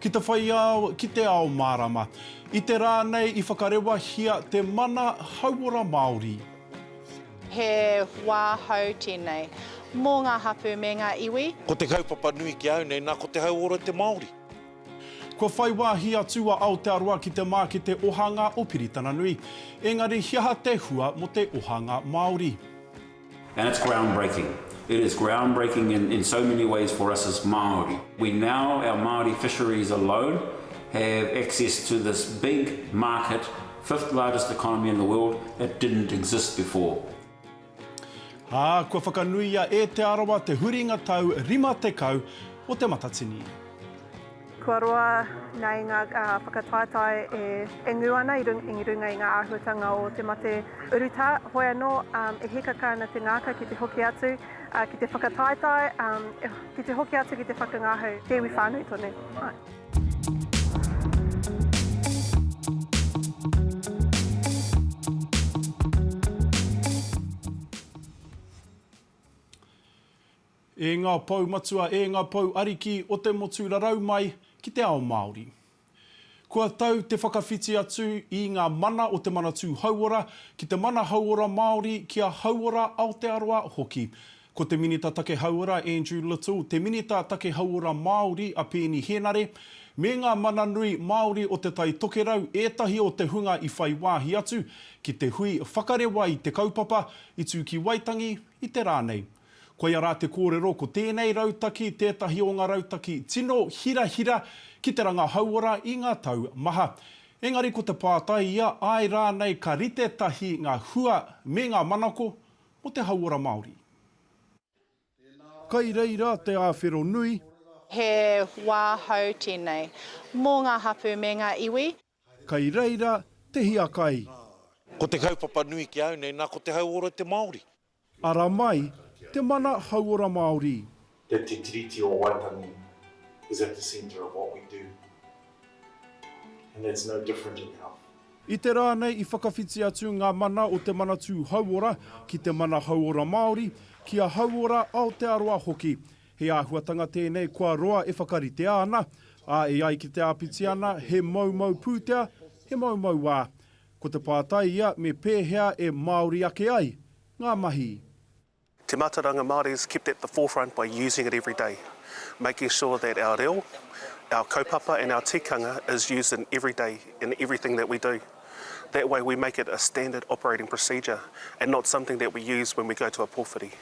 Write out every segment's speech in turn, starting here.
Ki te whai ao, ki te ao mārama. I te rā nei i whakarewahia te mana hauora Māori. He wā hou tēnei. Mō ngā hapū me ngā iwi. Ko te kaupapa nui ki a au nei, nā, ko te hauora o te Māori. Kua whai wāhi atu a Aotearoa ki te mākete ohanga o Piritana Nui. Engari he aha te hua mō te ohanga Māori? And it's groundbreaking. It is groundbreaking in, in so many ways for us as Māori. We now, our Māori fisheries alone, have access to this big market, fifth largest economy in the world, that didn't exist before. Ā, kua whakanuia e Te Arawa te huringa tau 50 o Te Matatini. Kua roa nei ngā whakataetae e ngū ana i runga i ngā āhuatanga o te mate urutā, hoi anō e hīkaka ana te ngākau ki te hoki atu ki te whakataetae, ki te hoki atu ki te whakangahau, te iwi whānui tonu. E ngā pou matua, e ngā pou ariki o te motu rarau mai ki te ao Māori. Kua tau te whakawhiti atu i ngā mana o te Manatū Hauora ki te Mana Hauora Māori ki a Hauora Aotearoa hoki. Ko te Minita Take Hauora Andrew Little, te Minita Take Hauora Māori a Peeni Henare, me ngā mana nui Māori o Te Tai Tokerau ētahi o te hunga i whai wāhi atu ki te hui whakarewa i te kaupapa i tū ki Waitangi i te rā nei. Koia rā te kōrero ko tēnei rautaki tētahi o ngā rautaki tino hirahira ki te ranga hauora i ngā tau maha. Engari ko te pātai ia, āe rānei ka rite tahi ngā hua me ngā manako mō te hauora Māori? Kai reira te āwhero nui. He wā hou tēnei. Mō ngā hapū me ngā iwi. Kai reira te hiakai. Ko te kaupapa nui ki a au nei, nā, ko te hauora o te Māori. Ara mai te mana hauora Māori. That Te Tiriti o Waitangi is at the centre of what we do and that's no different in health. I te rā nei i whakawhiti atu ngā mana o te Manatū Hauora ki te Mana Hauora Māori, ki a Hauora Aotearoa hoki. He āhuatanga tēnei kua roa e whakaritea ana, ā, e ai ki te āpitiana he moumou pūtea, he moumou wā. Ko te pātai ia me pēhea e Māori ake ai ngā mahi. Te Mātauranga Māori is kept at the forefront by using it every day, making sure that our reo, our kaupapa and our tikanga is used in every day in everything that we do. That way we make it a standard operating procedure and not something that we use when we go to a pōwhiri.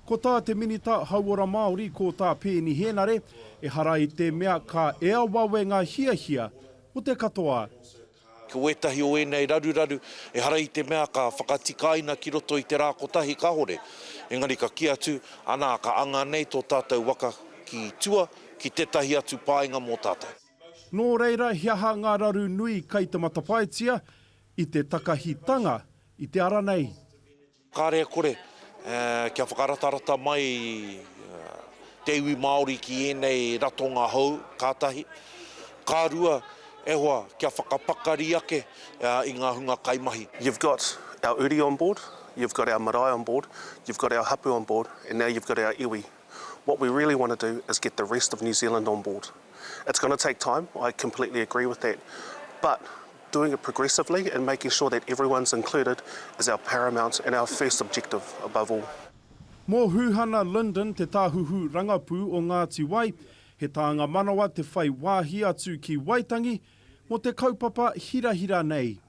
Ko tā te Minita Hauora Māori, ko tā Peeni Hēnare, ehara i te mea ka ea wawe ngā hiahia o te katoa. Ko ētahi o ēnei raruraru, ehara i te mea ka whakatikaina ki roto i te rā kotahi, kāore. Engari ka kī atu, anā, ka anga nei tō tātou waka ki tua, ki tētahi atu painga mō tātou. Nō reira, he aha ngā raru nui kai te matapaetia i te takahitanga i te ara nei? Kāre e kore, kia whakaratarata mai te iwi Māori ki ēnei ratonga hou, ka tahi. Ka rua, e hoa, kia whakapakari ake i ngā hunga kaimahi. You've got our uri on board, you've got our marae on board, you've got our hapu on board, and now you've got our iwi. What we really want to do is get the rest of New Zealand on board. It's going to take time, I completely agree with that, but doing it progressively and making sure that everyone's included is our paramount and our first objective above all. Mō Huhana Lyndon te tāhuhu rangapū o Ngāti Wai, he tānga manawa te whai wāhi atu ki Waitangi mō te kaupapa hirahira nei.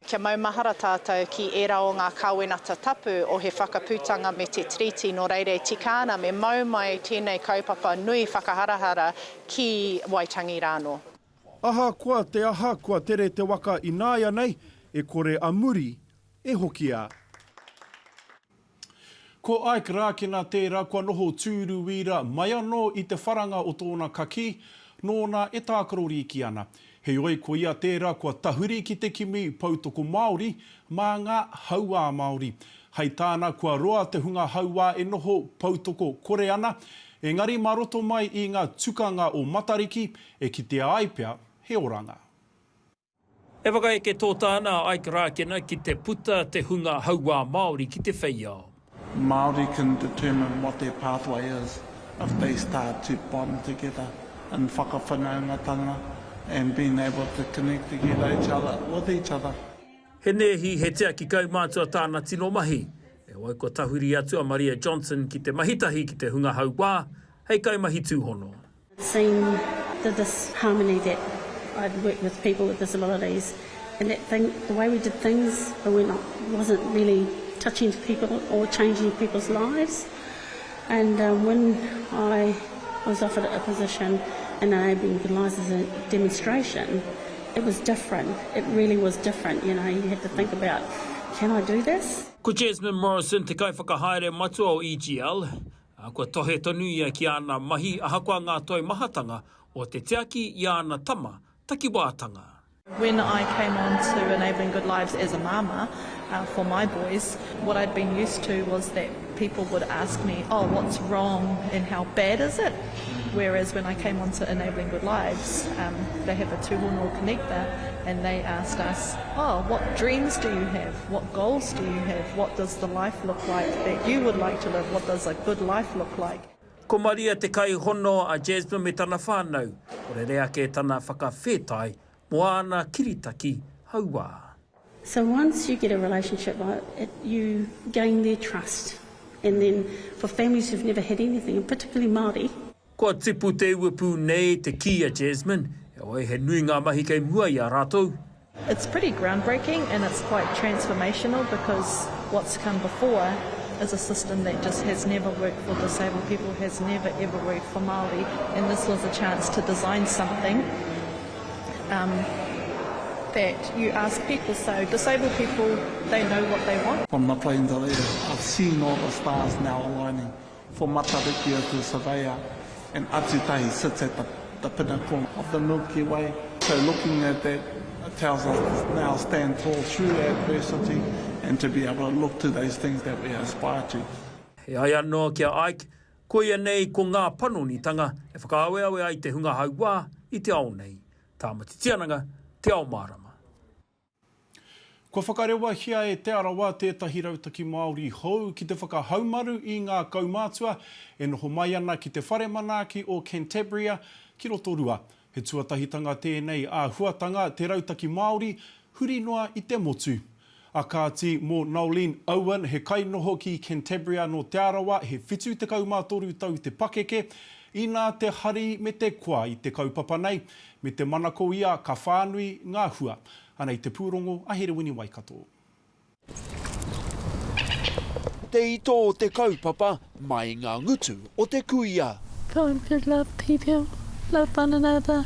Kia maumahara tātou ki ērā o ngā kawenata tapu o He Whakaputanga me Te Tiriti, nō reira e tika ana me mau mai tēnei kaupapa nui whakaharahara ki Waitangi rānō. Ahakoa te aha kua tere te waka ināianei, e kore a muri e hokia. Ko Ike Rākena tērā kua noho tūru wīra mai anō i te wharanga o tōna kakī, nōna e tākaro rīki ana. Heoi ko ia tērā kua tahuri ki te kimi poutoko Māori mā ngā hauā Māori. Hei tāna kua roa te hunga hauā e noho poutoko kore ana, engari mā roto mai i ngā tukanga o Matariki e kitea ai pea he oranga. E whakaeke tōtā ana a Ike Rākena ki te puta te hunga hauā Māori ki te whei ao. Māori can determine what their pathway is if they start to bond together. In whakawhanaungatanga and being able to connect together each other with each other. He nēhi, he tiaki kaumātua tāna tino mahi. Heoi, kua tahuri atu a Maria Johnson ki te mahitahi ki te hunga hauā hei kaimahi tūhono. Seen the disharmony that I'd worked with people with disabilities and that thing, the way we did things we're not, wasn't really touching to people or changing people's lives. And um, when I was offered a position in Enabling Good Lives as a demonstration, it was different. It really was different. You know, you had to think about, can I do this? Ko Jasmine Morrison te kaiwhakahaere matua o EGL, ā, kua tohe tonu ia ki āna mahi ahakoa ngā toimahatanga o te tiaki i āna tama takiwātanga. When I came on to Enabling Good Lives as a mama uh, for my boys, what I'd been used to was that people would ask me, oh, what's wrong and how bad is it? Whereas when I came on to Enabling Good Lives, um, they have a tūhono connector and they asked us, oh, what dreams do you have? What goals do you have? What does the life look like that you would like to live? What does a good life look like? Ko Maria te kaihono a Jasmine me tana whānau, ko rere ake tana whakawhetai mō āna kiritaki hauā. So once you get a relationship it, you gain their trust and then for families who've never had anything and particularly Māori, Kua tipu te uepū nei te kī a Jasmine, heoi he nui ngā mahi kei mua i a rātou. It's pretty groundbreaking and it's quite transformational because what's come before is a system that just has never worked for disabled people, has never ever worked for Māori, and this was a chance to design something um, that you ask people. So disabled people, they know what they want. From the plains of the I've seen all the stars now aligning. For Matariki as the surveyor and Atutahi sits at the, the pinnacle of the Milky Way. So looking at that tells us to now stand tall through adversity and to be able to look to those things that we aspire to. E ai anō ki a Ike, koia nei ko ngā panonitanga e whakaaweawe ai te hunga hauā i te ao nei. Tāmati Tiananga, Te Ao Mārama. Kua whakarewahia e Te Arawa tētahi rautaki Māori hou ki te whakahaumaru i ngā kaumātua e noho mai ana ki te whare manaaki o Cantabria ki Rotorua. He tuatahitanga tēnei āhuatanga te rautaki Māori huri noa i te motu. A kāti, mō Noeline Owen, he kainoho ki Cantabria nō Te Arawa, he 73 tau te pakeke, inā te hari me te koa i te kaupapa nei, me te manako ia ka whānui ngā hua. Anei te pūrongo a Herewini Waikato. Te ito o te kaupapa mai nga ngutu o te kuia. Poem to love people, love one another.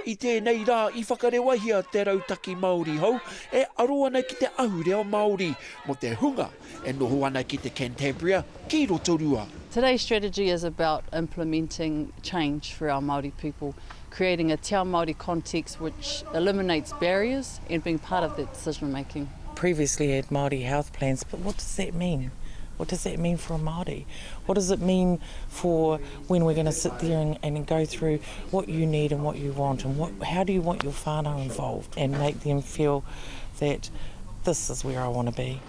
I tēnei rā i whakarewahia te rautaki Māori hou e aro ana ki te ahurea Māori mō te hunga e noho ana ki te Cantabria ki Rotorua. Today's strategy is about implementing change for our Māori people, creating a te ao Māori context which eliminates barriers and being part of that decision making. Previously had Māori health plans, but what does that mean? What does that mean for a Māori? What does it mean for when we're going to sit there and, and go through what you need and what you want and what, how do you want your whānau involved and make them feel that this is where I want to be.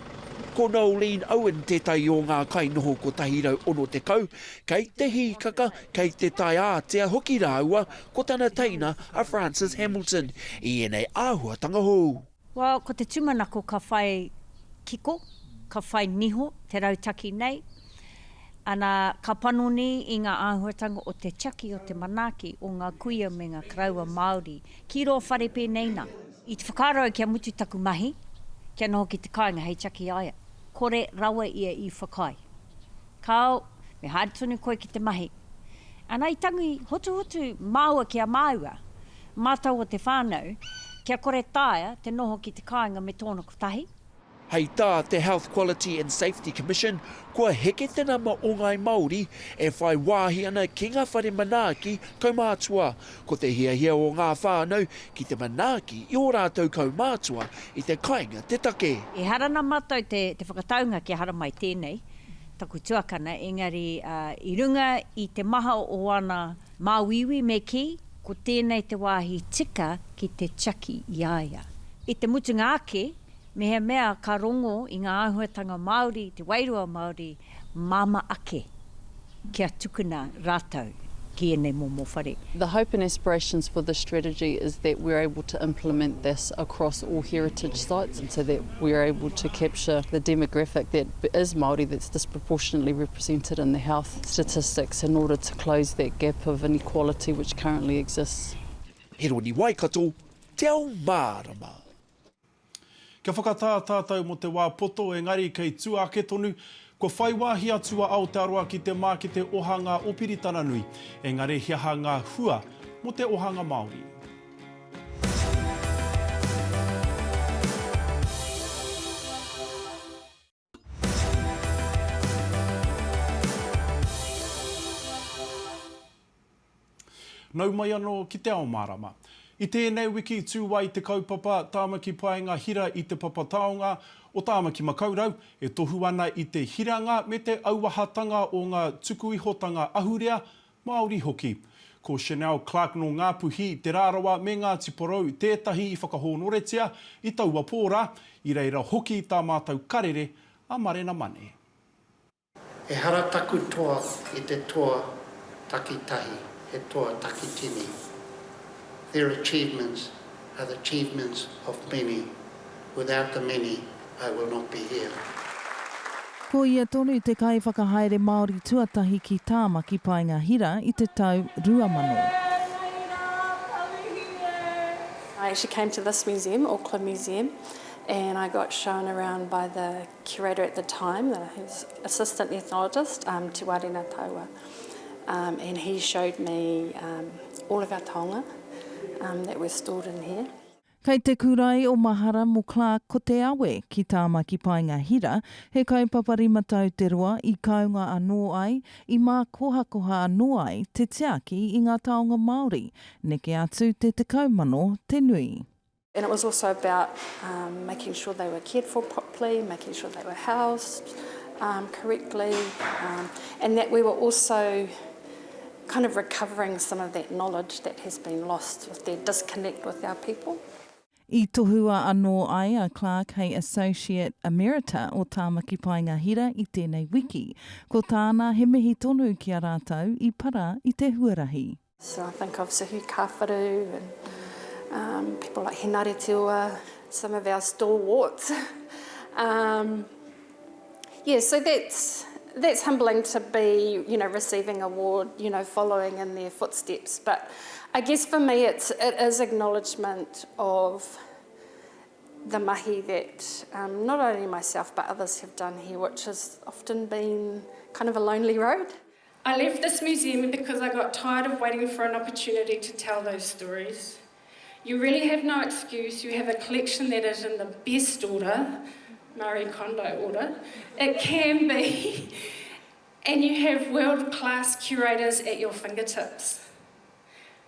Ko Noeline Owen tētahi o ngā kainoho 160, kei te hīkaka, kei te tae ātea hoki rāua ko tana teina a Frances Hamilton i ēnei āhuatanga hou. Well, ko te tūmanako ka whai kiko, ka whai niho te rautaki nei, ana, ka panoni i ngā āhuatanga o te tiaki o te manaaki o ngā kuia me ngā karaua Māori ki rō whare pēnei nā. I te whakaaro au kia mutu taku mahi, kia noho ki te kāinga hei tiaki i a ia. Kore rawa ia i whakaae. Kāo, me haere tonu koe ki te mahi. Ana i tangi hotuhotu māua ki a māua, mātou o te whānau, kia kore taea te noho ki te kāinga me tōna kotahi. Hei tā te Health Quality and Safety Commission, kua heke te nama o ngāi Māori e whai wāhi ana ki ngā whare manaaki kaumātua. Ko te hiahia o ngā whānau ki te manaaki i ō rātou kaumātua i te kāinga te take. Ehara nā mātou te whakataunga kia haramai tēnei, taku tuakana, engari i runga i te maha o ana māuiui me kī, ko tēnei te wāhi tika ki te tiaki i a ia. I te mutunga ake, Mehemea ka rongo i ngā āhuatanga Māori, te wairua Māori, māmā ake. kia tukuna rātou ki ēnei momo whare. The hope and aspirations for this strategy is that we're able to implement this across all heritage sites and so that we're able to capture the demographic that is Māori that's disproportionately represented in the health statistics in order to close that gap of inequality which currently exists. Heroni Waikato, Te Ao Mārama. Kia whakatā tātou mō te wā poto engari kei tua ake tonu, kua whai wāhi atu a Aotearoa ki te mākete ohanga o Piritananui, engari he aha ngā hua mō te ohanga Māori? Nau mai anō ki te ao mārama. I tēnei wiki tū ai te kaupapa Tāmaki Paenga Hira i Te Papa Taonga o Tāmaki Makaurau e tohu ana i te hiranga me te auahatanga o ngā tukuihotanga ahurea, Māori hoki. Ko Chanel Clark nō Ngāpuhi, Te Rarawa me Ngāti Porou tētahi i whakahōnoretia i taua pō rā, i reira hoki tā mātou karere a Marena Mane. Ehara taku toa i te toa takitahi, he toa takitini. Their achievements are the achievements of many. Without the many, I will not be here. Ko ia tonu te kaiwhakahaere Māori tuatahi ki Tāmaki Paenga Hira i te tau 2000. I actually came to this museum, Auckland Museum, and I got shown around by the curator at the time, the assistant ethnologist, um, Te Warena Taua. Um, and he showed me um, all of our taonga um, that were stored in here. Kei te kurae o Mahara mō Clark ko Te Awe ki Tāmaki Paenga Hira, he kaupapa rimatau te roa i kounga anō ai, i mākohakoha anō ai te tiaki i ngā taonga Māori, neke atu te 10,000 te nui. And it was also about um, making sure they were cared for properly, making sure they were housed um, correctly, um, and that we were also kind of recovering some of that knowledge that has been lost with their disconnect with our people. I tohua anō ai a Clark hei Associate Emerita o Tāmaki Paenga Hira i tēnei wiki. Ko tāna he mihi tonu ki a rātou i para i te huarahi. So I think of Sir Hugh Kawharu and um, people like Henare Te Ua, some of our stalwarts. um, yeah, so that's that's humbling to be, you know, receiving award, you know, following in their footsteps. But I guess for me, it's it is acknowledgement of the mahi that um, not only myself but others have done here, which has often been kind of a lonely road. I left this museum because I got tired of waiting for an opportunity to tell those stories. You really have no excuse. You have a collection that is in the best order, Marie Kondo order. It can be. And you have world-class curators at your fingertips.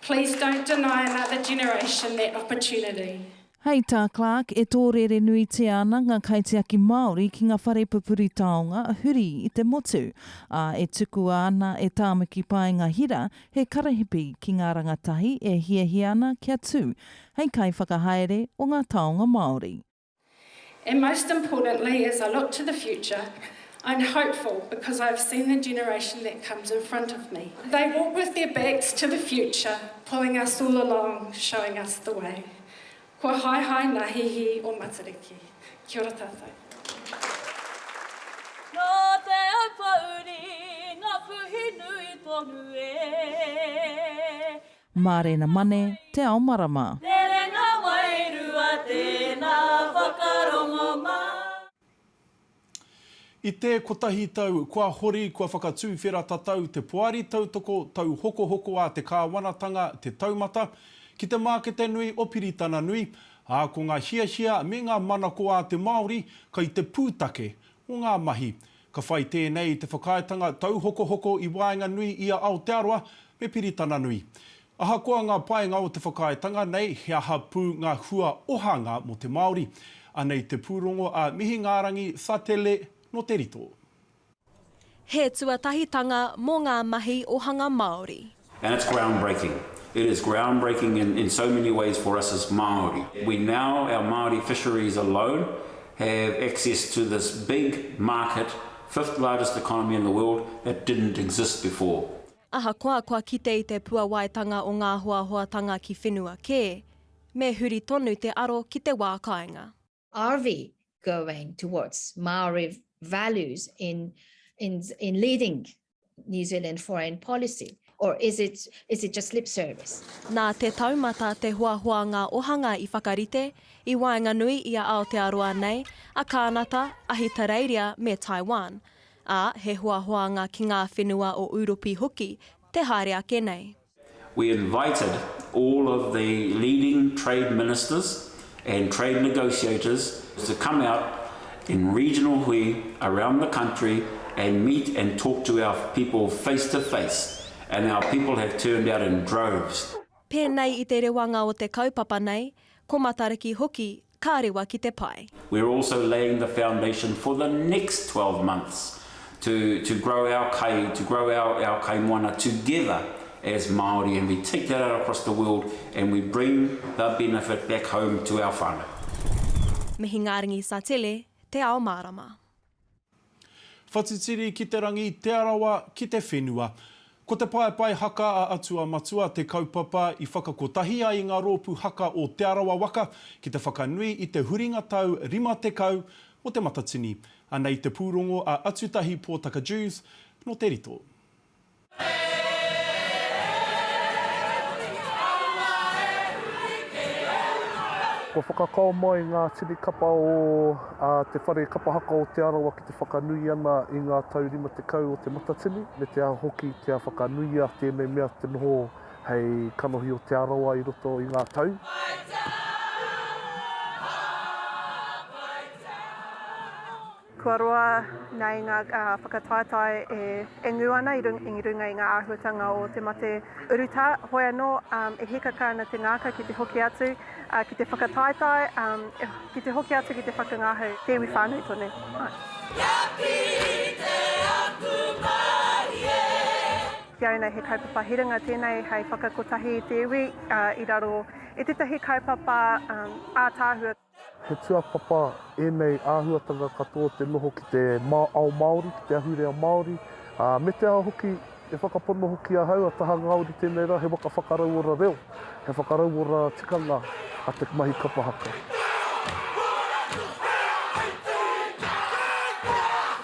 Please don't deny another generation that opportunity. Hei tā Clark, e tōrere nuitia ana ngā kaitiaki Māori ki ngā whare pupuri taonga huri i te motu, ā, e tukua ana e Tāmaki Paenga Hira he karahipi ki ngā rangatahi e hiahia ana kia tū hei kaiwhakahaere o ngā taonga Māori. And most importantly, as I look to the future, I'm hopeful because I've seen the generation that comes in front of me. They walk with their backs to the future, pulling us all along, showing us the way. Kua haehae ngā hihi o Matariki. Kia ora tātou. Nō Te Aupōuri ngā puhi nui tonu e. Mārena Mane, Te Ao Marama. Rerenga wairua tēnā whakarongo mā. I te kotahi tau kua hori kua whakatūwhera tatau te Poari Tautoko Tauhokohoko a te Kāwanatanga Te Taumata ki te mākete nui o Piritana Nui, ā, ko ngā hiahia me ngā manako a te Māori kai te pūtake o ngā mahi. Ka whai tēnei i te whakaaetanga tauhokohoko i waenganui i a Aotearoa me Piritana Nui. Ahakoa ngā painga o te whakaaetanga nei, he aha pū ngā hua ohanga mō te Māori? Anei te pūrongo a Mihingārangi Satele nō Te Rito. He tuatahitanga mō ngā mahi ohanga Māori. And it's groundbreaking. It is groundbreaking in, in so many ways for us as Māori. We now, our Māori fisheries alone, have access to this big market. Fifth largest economy in the world that didn't exist before. Ahakoa kua kite i te puawaitanga o ngā hoahoatanga ki whenua kē, me huri tonu te aro ki te wā kāinga. Are we going towards Māori values in, in, in leading New Zealand foreign policy? Or is it, is it just lip service? Nā Te Taumata te hoahoanga ohanga i whakarite, i waenganui i a Aotearoa nei, a Kānata, Ahitereiria me Taiwan. Ā, he hoahoanga ki ngā whenua o Ūropi hoki te haere ake nei. We invited all of the leading trade ministers and trade negotiators to come out in regional hui around the country and meet and talk to our people face to face and our people have turned out in droves. Pēnei i te rewanga o te kaupapa nei, ko Matariki hoki ka rewa ki te pae. We're also laying the foundation for the next 12 months to, to grow our kai, to grow our, our kaimoana together as Māori and we take that out across the world and we bring the benefit back home to our whānau. Mihingarangi Satele, Te Ao Mārama. Whatitiri ki te rangi, Te Arawa ki te whenua. Ko te paepae haka a Atua Matua te kaupapa i whakakotahi ai i ngā rōpū haka o Te Arawa waka ki te whakanui i te huringa tau 50 o Te Matatini. Anei te pūrongo a Atutahi Pōtaka Dewes nō Te Rito. Kua whakakao mai ngā tini kapa o Te Whare Kapa Haka o Te Arawa ki te whakanui ana i ngā tau 50 o Te Matatini, me te aha hoki kia whakanuia tēnei mea te noho hei kanohi o Te Arawa i roto i ngā tau. Kua roa nei ngā whakataetae e ngū ana i runga i ngā āhuatanga o te mate urutā, hoi anō e hīkaka ana te ngākau ki te hoki atu ki te whakataetae, ki te hoki atu ki te whakangahau, te iwi whānui tonu. Kia kite aku mahi e. Ki au nei he kaupapa hiranga tēnei hei whakakotahi i te iwi i raro i tētahi kaupapa ātaahua. He tūāpapa ēnei āhuatanga katoa te noho ki te ao Māori, ki te ahurea Māori, ā, me te aha hoki, e whakapono hoki ahau a Taha Ngāori tēnei rā, he waka whakarauora reo, he whakarauora tikanga a te mahi kapa haka.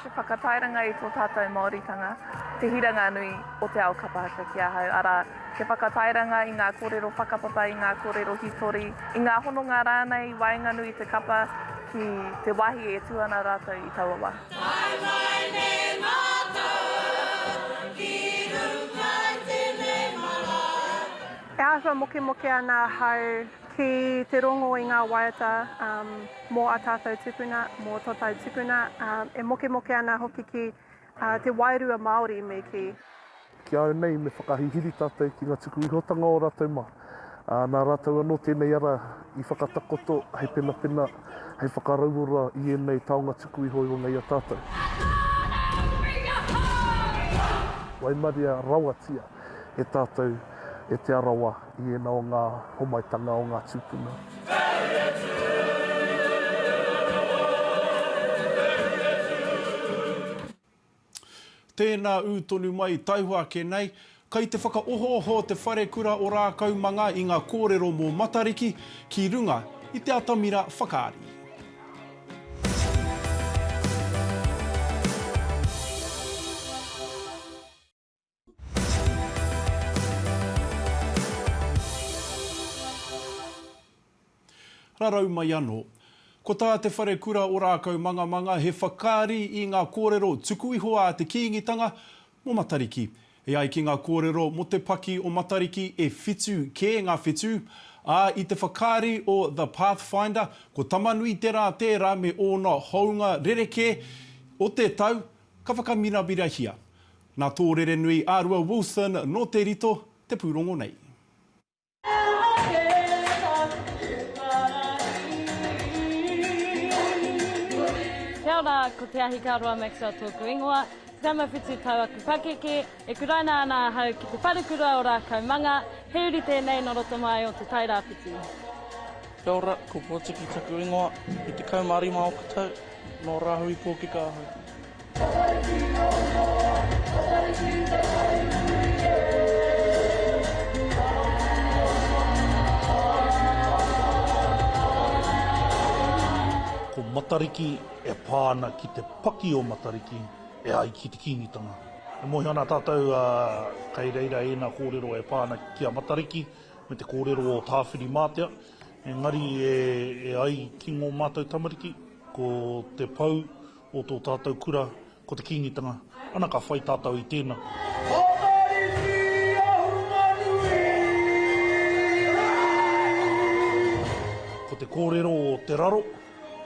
Ko te whakatairanga i tō tātou Māoritanga te hiranga nui o te ao kapa haka ki ahau, arā, He whakatairanga i ngā kōrero whakapapa, i ngā kōrero hītori, i ngā hononga rānei i waenganui i te kapa ki te wāhi e tū ana rātou i taua wā. Tae mai nei mātou ki runga i tēnei marae. E āhua mokemoke ana ahau ki te rongo i ngā waiata mō ā tātou tūpuna, mō tō tātou tūpuna. E mokemoke ana hoki ki te wairua Māori me kī. Ki a au nei, me whakahihiri tātou ki ngā tuku ihotanga o rātou mā. Ā, nā rātou anō tēnei ara i whakatakoto hei penapena, hei whakarauora i ēnei taonga tuku iho i runga i a tātou. Waimaria rawatia e tātou, e Te Arawa, i ēnā o ngā homaitanga o ngā tūpuna. Tēnā ū tonu mai, taihoa ake nei, kai te whakaohooho te wharekura o Rākaumanga i ngā kōrero mō Matariki ki runga i te atamira whakaari. Rarau mai anō. Ko tā Te Wharekura o Rākaumangamanga he whakaari i ngā kōrero tuku iho a te Kīngitanga mō Matariki. E ai ki ngā kōrero mō te paki o Matariki e whitu kē ngā whetū, ā, i te whakaari o The Pathfinder, ko Tamanuiterā tērā me ōna hounga rerekē o te tau ka whakamiramirahia. Nā Tōrerenui a Rua Wilson nō Te Rito te pūrongo nei. Kia ora, ko Te Ahikāroa Maxwell tōku ingoa. 17 tau aku pakeke, e kuraina ana ahau ki Te Wharekura o Rākaumanga, he uri tēnei nō roto mai o Te Tai Rāwhiti. Kia ora, ko Pōtiki taku ingoa, i 15 oku tau, nō Rāhui Pōkeka ahau. Ko Matariki e pā ana ki te paki o Matariki e ai ki te Kīngitanga. E mōhio ana tātou kei reira ēnā kōrero e pā ana ki a Matariki me te kōrero o Tāwhirimātea, engari e ai ki ngō mātou tamariki, ko te pou o tō tātou kura ko te Kīngitanga, ana ka whai tātou i tēnā. Matariki Ahunganui! Ko te kōrero o Te Raro,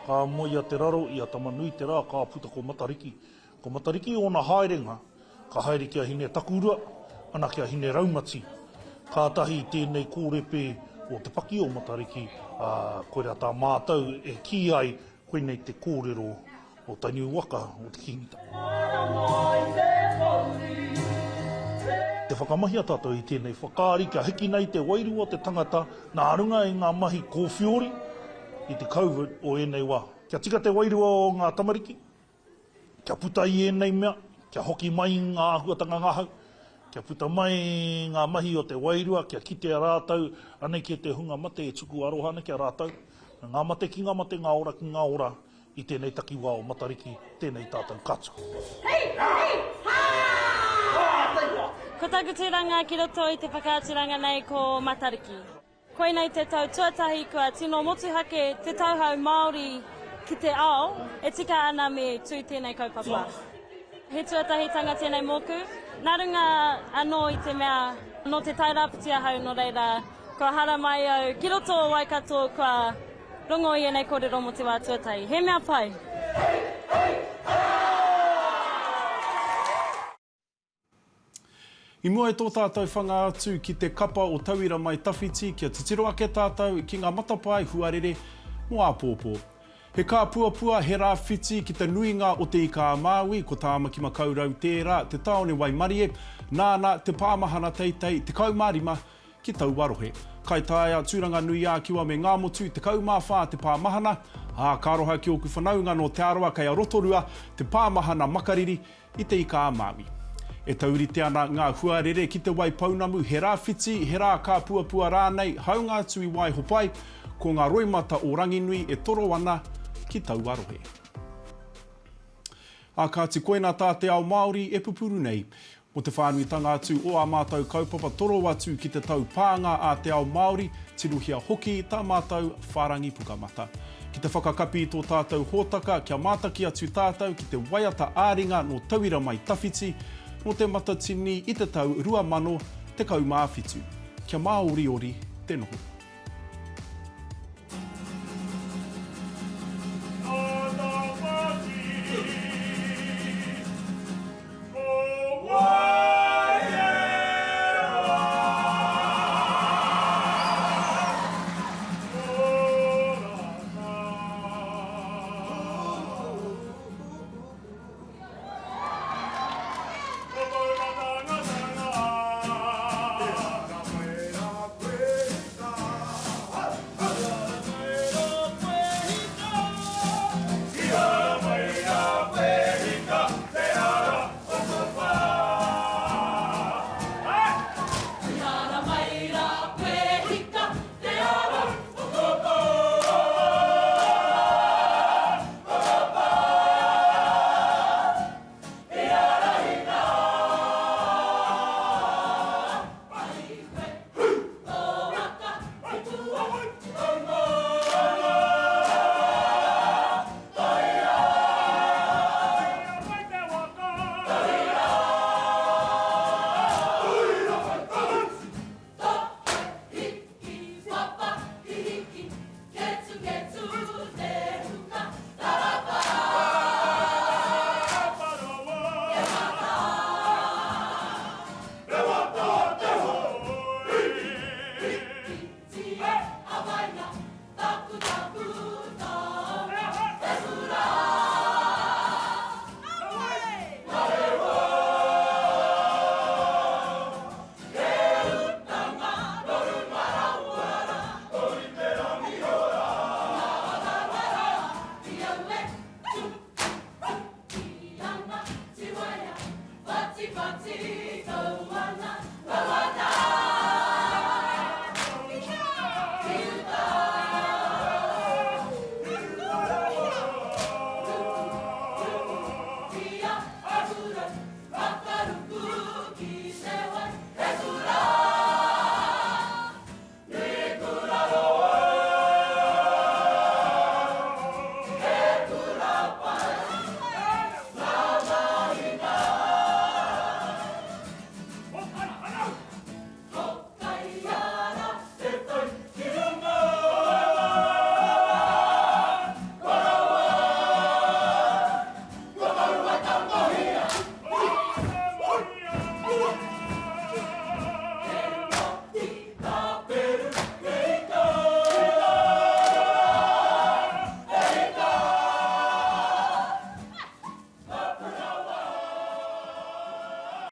ka moe a Te Raro i a Tamanuiterā ka puta ko Matariki. Ko Matariki ōna haerenga, ka haere ki a Hinetakurua, ana ki a Hineraumati. Kātahi tēnei kōrepe o Te Paki o Matariki, ā, koirā tā mātou e kī ai, koinei te kōrero o Tainui waka o te Kīngitanga. Te whakamahia tātou i tēnei whakaari kia hiki nei te wairua o te tangata nā runga i ngā mahi kōwhiori i te Covid o ēnei wā. Kia tika te wairua o ngā tamariki, kia puta i ēnei mea, kia hoki mai ngā āhuatanga ngahau, kia puta mai ngā mahi o te wairua, kia kitea rātou, anei kē te hunga mate e tuku aroha ana ki a rātou, ngā mate ki ngā mate, ngā ora ki ngā ora, I tēnei takiwā o Matariki, tēnei tātou ka tuku. Ko taku tūranga ki roto i te whakaaturanga nei ko Matariki. Koinei te tau tuatahi kua tino motuhake te tauhou Māori ki te ao, e tika ana me tū tēnei kaupapa. He tuatahitanga tēnei mōku, nā runga anō i te mea nō Te Tairāwhiti ahau nō reira kua haramai au ki roto o Waikato kua Rongo i ēnei kōrero mō te wā tuatahi. He mea pai! I mua i tō tātou whanga atu ki te kapa o Tauira Mai Tawhiti kia titiro ake tātou ki ngā matapae huarere mō āpōpō. He kāpuapua, he rāwhiti ki te nuinga o Te Ika-a-Māui, ko Tāmaki-makau-rau tērā, te tāone waimarie, nāna te pāmahana teitei 15 ki taua rohe. Kaitaia, Tūranga-nui-ā-Kiwa me Ngāmotu, 14 te pā mahana, ā, ka aroha ki ōku whanaunga nō Te Arawa kei a Rotorua te pā mahana makariri i Te Ika-a-Māui. E taurite ana ngā huarere ki Te Waipounamu, he rā whiti, he rā kāpuapua rānei, hāunga atu i Waihopai, ko ngā roimata o Ranginui e toro ana ki taua rohe. Ā kāti koinā tā te ao Māori e pupuru nei. Mō te whānuitanga atu o ā mātou kaupapa toro atu ki te taupānga a Te Ao Māori, tirohia hoki tā mātou whārangi pukamata. Ki te whakakapi i tō tātou hōtaka kia mātaki atu tātou ki te waiata ā-ringa nō Tauira Mai Tawhiti, nō Te Matatini i te tau 2017. Kia māoriori te noho.